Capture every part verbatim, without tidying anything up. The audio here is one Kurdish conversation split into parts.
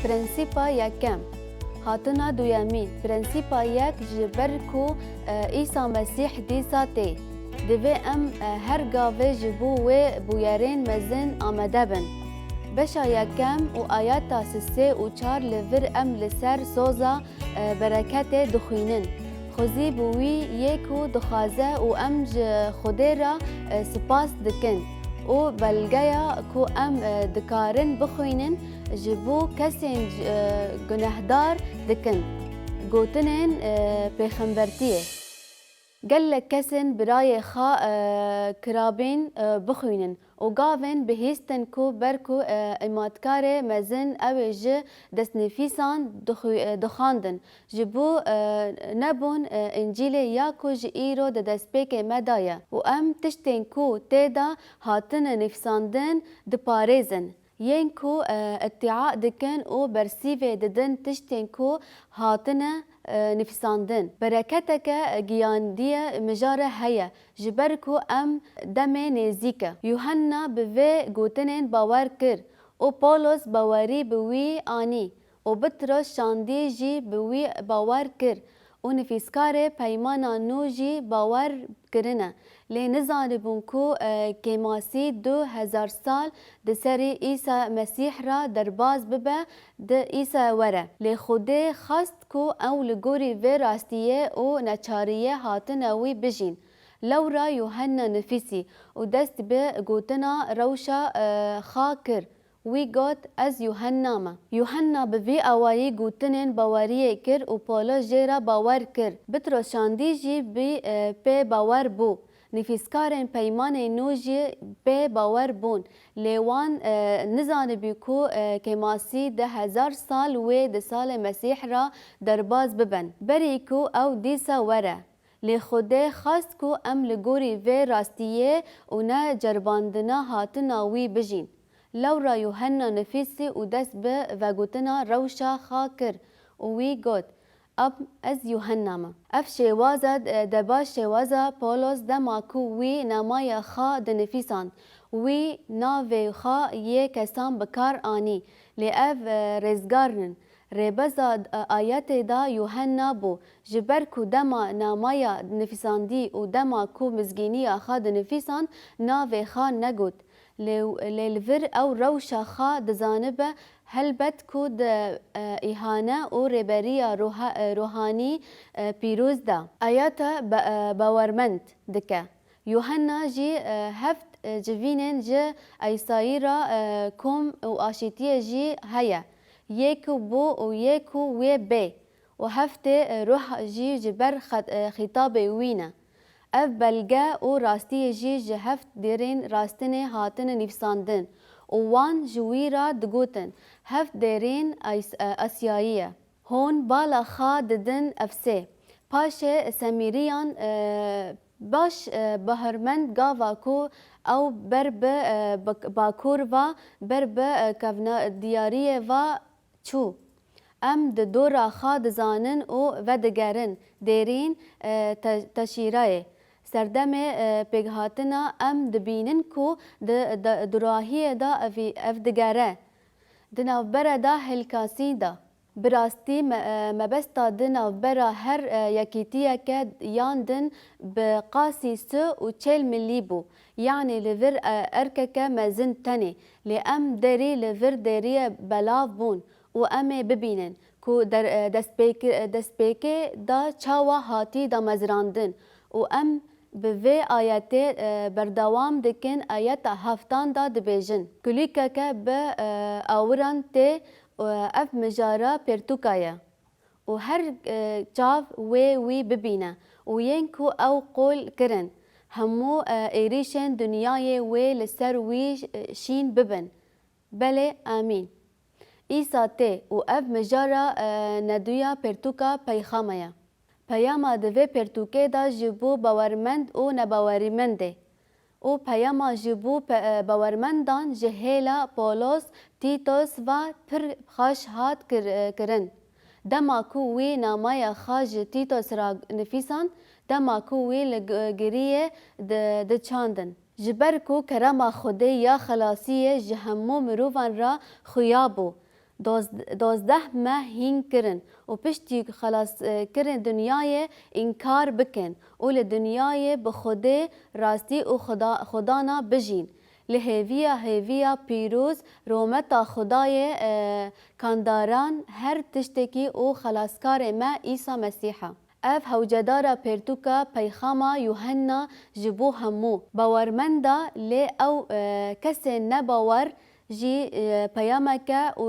Prensîpa yekem. Hatina duyemîn. Prensîpa yek ji ber ku, e, Îsa Mesîh dîsa tê. Divê em, e, her gavê ji bo wê bûyerên mezin amade bin. Beşa yekem û ayeta sisê û çar li vir em li ser soza, e, bereketê dixwînin. Xwezî bi wî yê ku dixwaze û em ji Xwedê re, e, spas dikin û belgeya ku em, e, dikarin bixwînin ji bo kesên, e, gunehdar dikin. Gotinên, e, pêxembertiyê. Gelek kesên birayê xwe, e, kirabîn, e, bixwînin û gavên bihîstin ku ber ku, e, îmatkarê mezin ew ê ji destnivîsan dixwî-, e, dixwendin. Ji bo, e, nebûn, e, Încîlê ya ku ji îro di destpêkê me de ye û em tiştên ku tê de hatine nivîsandin diparêzin. Yên ku, e, îdîa dikin û bersîvê didin tiştên ku hatine, e, nivîsandin. Bereketeke, e, giyandiye mijare heye, ji ber ku em demê nêzîk e. Yuhanna bi vê gotinên bawer kir û Pawlos bawerî bi wî anî û Pitros şandî jî bi wî bawer kir û nivîskarê Peymana Nû jî bawer kirine. Lê nizanibûn ku, e, kêmasî du hezar sal di serî Îsa Mesîh re derbas bibe di Îsa were. Lê Xwedê xwest ku ew li gorî vê rastiyê û neçariyê hatine wî bijîn. Lewra Yuhanna nifîsî û dest bi gotina rewşa, e, xwe kir. Wî got, Ez Yuhanna me. Yuhanna bi vî awayî gotinên baweriyê kir û Pawlos jê re bawer kir. Pitros şandî jî bî, e, pê bawer bû. Nivîskarên Peymanê Nû jî pê bawer bûn. Lê wan, e, nizanibî ku, e, kêmasî di hezar sal wê di salê Mesîh re derbas bibin. Berî ku ew dîsa were. Lê Xwedê xwest ku em li gorî vê rastiyê û ne ceribandina hatina wî bijîn. Lewra Yuhanna nifîsî û dest bi vegotina rewşa xwe kir û wî got, Ab, ez Yuhanna me. Ev şêwaza, e, deba şêwaza Pawlos dema ku wî namaya xwe dinifîsand, wî navê xwe yê kesan bi kar anî, lê ev, e, rêzgar in. Rêbeza, e, ayetê de Yuhanna bû, ji ber ku dema namaya nifîsandî û dema ku mizgîniya xwe dinifîsand, navê xwe negot. Lê, lê li vir ew rewşa xwe dizanibe, helbet ku di, e, îhane û rêberiya ruha-, e, ruhanî, e, pîroz de. Ayeta be-, e, bawermend dike. Yuhanna jî, e, heft, e, civînên ji Îsayî re, e, kom û aşîtiyê jî heye. Yê ku bû û yê ku wê bê. Û heftê, e, ruh jî ji ber xet-, e, xîtabê wî ne. Ev belge û rastiyê jî ji heft derên rastinê hatine nivîsandin û wan ji wî re digotin, heft derên Ays-, e, Asyayî ye. Hûn bala xwe didin Efsê. Paşê Semîriyan, e, baş, e, bawermend gava ku ew ber bi, e, bak-, bakur ve, ber bi, e, kevna-, diyariyê ve çû. Em di dora xwe dizanin û vedigerin derên, e, te-, teşîrayê. Serdemê, e, pêkhatina em dibînin ku di, di, di rahiyê de evî-, ev digere. Di navbera de hilkasî de. Bi rastî me-, e, mebesta di navbera her, e, yekîtiyeke yan din bi qasî sih û çel milî bû. Yanî li vir, e, erkeke mezin tenê. Lê em derî li vir deriyê belav bûn û em ê bibînin ku der-, e, destpêk-, e, destpêkê de çawa hatî damezrandin û em bi vê ayetê, e, berdewam dikin, ayeta heftan de dibêjin, Kulîlkeke bi, e, awiran tê, e, ev mijara pirtûka ye. Û her, e, çav wê wî bibîne û yên ku ew qol kirin, hemû, e, êrîşên dinyayê wê li ser wî, e, şîn bibin. Belê, amîn. Îsa tê û ev mijara, e, neduya pirtûka peyxama ye. Peyama di vê pirtûkê de ji bo bawermend û nebawerîmendê û peyama ji bo pe-, e, bawermendan ji hêla Polos Tîtos ve pir xweş hat kir-, e, kirin. Dema ku wî namaya xwe ji Tîtos re nifîsand, dema ku wî li g-, giriyê di-, diçandin. Ji ber ku kerema Xwedê ya xelasiyê ji hemû mirovan re xuya bû, Doz-, dozdeh meh hîn kirin û piştî xelas, e, kirin dinyayê înkar bikin û li dinyayê bi Xwedê rastî û Xweda-, Xwedana bijîn. Li hêviya hêviya pîroz rometa Xwedayê, e, kandaran her tiştekî û xelaskarê me Îsa Mesîh e. Ev hewcedara pertûka peyxama Yuhenna ji bo hemû bawermenda, lê ew, e, kesên nebawer jî, e, peyameke û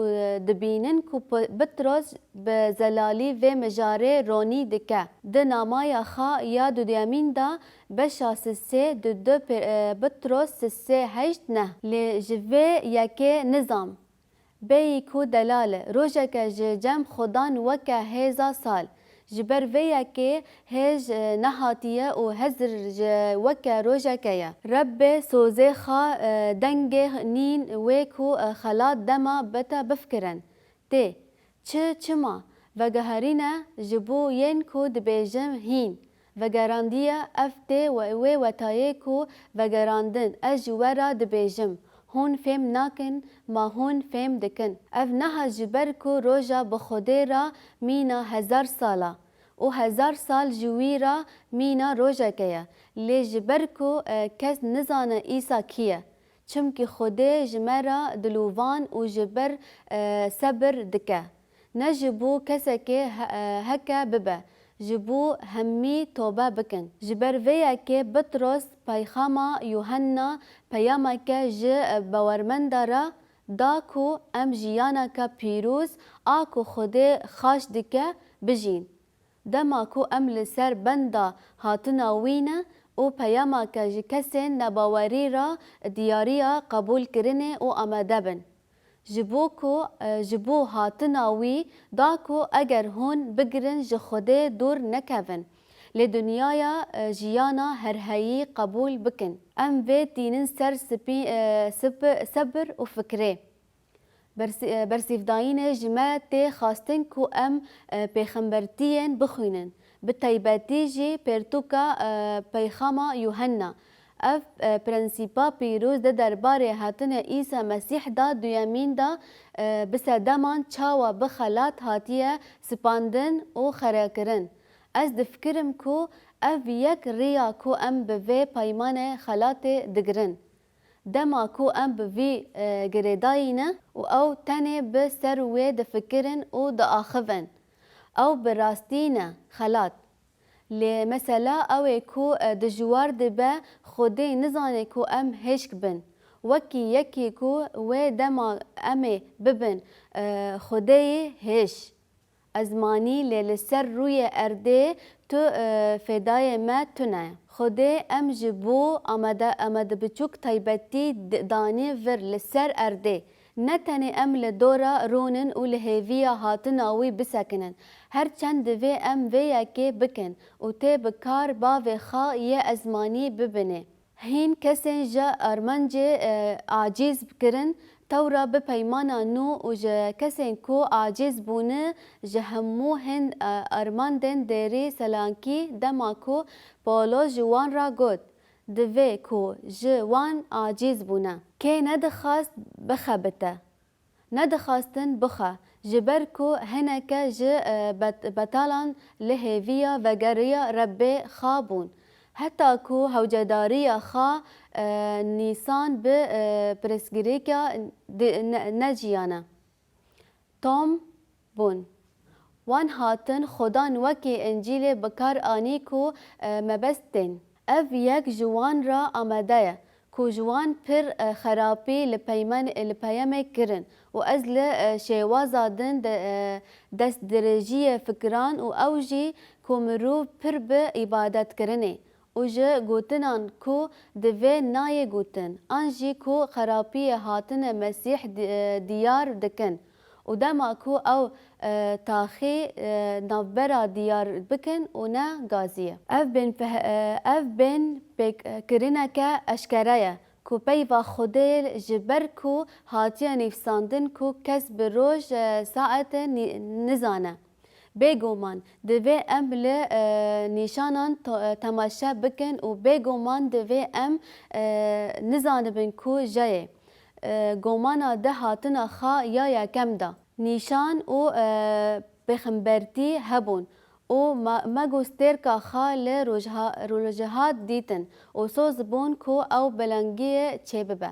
dibînin ku P-, Pitros bi zelalî vê mijarê ronî dike. Di namaya xwe ya duduyemîn de beşa sisê du du Pe-, e, Pitros sisê heşt neh. Lê ji vê yekê nizam. Bêyî ku delal e, rojeke ji cem Xudan weke hêza sal. Ji ber vê yekê hêj, e, nehatiye û hezir ji weke rojeke ye. Rebbê sozê xwe, e, dengê nîn wê ku, e, xelat dema bete bifkirin. Tê, çi, çima? Veguherîne ji bo yên ku dibêjim hîn. Vegerandiye, ev tê we-, wê wetayê ku vegerandin, ez ji we re dibêjim, hûn fêm nakin, ma hûn fêm dikin. Ev niha ji ber ku roja bi Xwedê re mîna hezar sal e û hezar sal ji wî re mîna rojeke ye. Lê ji ber ku, e, kes nizane Îsa kî ye. Çimkî Xwedê ji me re dilovan û ji ber, e, sebir dike. Ne ji bo kesekê he-, e, heke bibe, ji bo hemî tobe bikin. Ji ber vê yekê Pitros peyxama Yuhenna peyameke ji, e, bawermenda re da ku em jiyaneke pîroz a ku Xwedê xaş dike bijîn. Dema ku em li ser benda hatina wî ne û peyameke ji kesên nebawerî re diyariya qebûlkirinê û amade bin. Ji bo ku, e, ji bo hatina wî da ku eger hûn bigirin ji Xwedê dûr nekevin, lê dinyaya, e, jiyana herheyî qebûl bikin. Em vê tînin ser sipî-, e, sip-, sebir û fikrê. Bersi-, e, bersîvdayînê ji me tê xwestin ku em, e, pêxembertiyên bixwînin, bi taybetî jî pertûka, e, peyxama Yuhenna. Ev, e, prensîpa pîroz di derbarê hatinê Îsa Mesîh de duyemîn de, e, bi sedeman çawa bi xelat hatiye sipandin û xerekirin. Ez difikirim ku ev yek riya ku em bi vê peymanê xelatê digirin. Dema ku em bi vî, e, girêdayî ne û ew tenê bi ser wê difikirin û diaxivin, ew bi rastî ne xelat. Lê mesela ew ê ku, e, dijwar dibe Xwedê nizane ku em hêşk bin. Wekî yekî ku wê dema em ê bibin, e, Xwedêyê hêş. Ezmanî, lê li ser rûyê erdê tu, e, fêdayê me tune. Xwedê em ji bo amade, amade biçûk taybetî d-, danî vir li ser erdê. Ne tenê em li dora rûnin û li hêviya hatina wî bisekinin. Her çend divê em vê yekê bikin û tê bi kar bavê xwe yê ezmanî bibinê. Hîn kesên ji armancê, e, acîz kirin, tewra bi peymana nû û ji kesên ku acîz bûne, ji hemû hin, e, armandên dêrî selankî dema ku Pawlos ji wan re got, divê ku ji wan acîz bûne. Kê nedixwast bixebite. Nedixwastin bixe, ji ber ku hineke ji, e, bet-, betalan li hêviya vegeriya Rebbê xwe bûn, heta ku hewcedariya xwe, e, nîsan bi, e, pirsgirêka di-, ne-, neciyane. Tom bûn. Wan hatin Xudan wekî Încîlê bi kar anî ku, e, mebest tên. Ev yek ji wan re amade ye, ku ji wan pir, e, xerapî li peymen-, li peyemê kirin û ez li, e, şêwaza din de, e, destdirêjiyê fikiran û ew jî ku mirov pir bi îbadetkirinê û ji gotinan ku divê nayê gotin, an jî ku xerapiyê hatine Mesîh di-, e, diyar dikin. Û dema ku ew, e, taxî, e, navbera diyar bikin û ne gazî ye. Ev bên feh-, e, ev bên pêk, e, kirineke eşkere ye ku peyva Xwedê ji ber ku hatiye nivîsandin ku kes bi roj, e, saete nî-, nizane. Bêguman, divê em li, e, nîşanan to-, e, temaşe bikin û bêguman divê em, e, nizanibin ku jê ye. E, gomana di hatina xwe ya yekem de. nîşan û e, pêxembertî hebûn û ma- me ku stêrka xwe li rojha- rojehat dîtin û soz bûn ku ew belengiyê çêbibe.